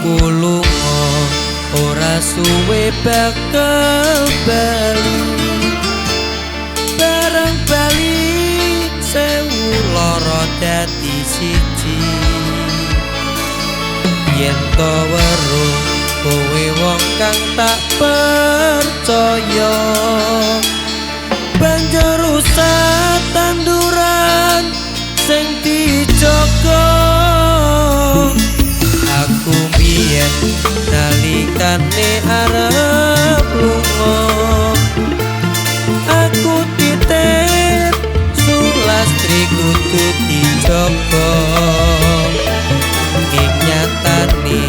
Aku lunga ora suwe bakal bali, bareng bali sewu loro dadi siji. Yen to weruh kowe wong kang tak percaya, banjur rusak tanduran sing dijaga. Aku biyen nalikane arep lunga, aku titip Sulastri kudu dijaga. Ing nyatane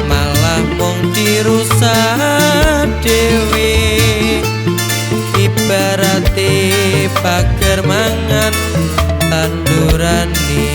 malah mung dirusak dhewe, ibarate pager mangan tandurane.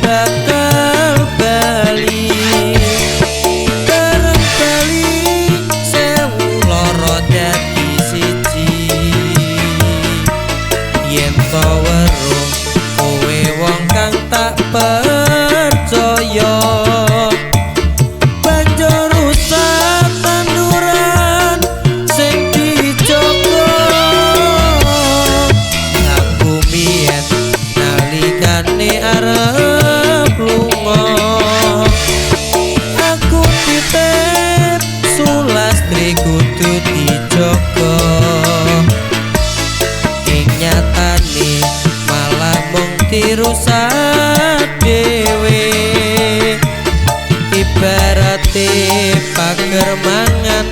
Bakal bali, bareng bali sewu loro dadi siji. Yen to weruh kowe wong kang tak percaya, banjur rusak tanduran sing dijaga. Aku biyen nalikane arep lunga, aku titip Sulastri kudu dijaga. Ing nyatane malah mung dirusak dhewe, ibarate pager mangan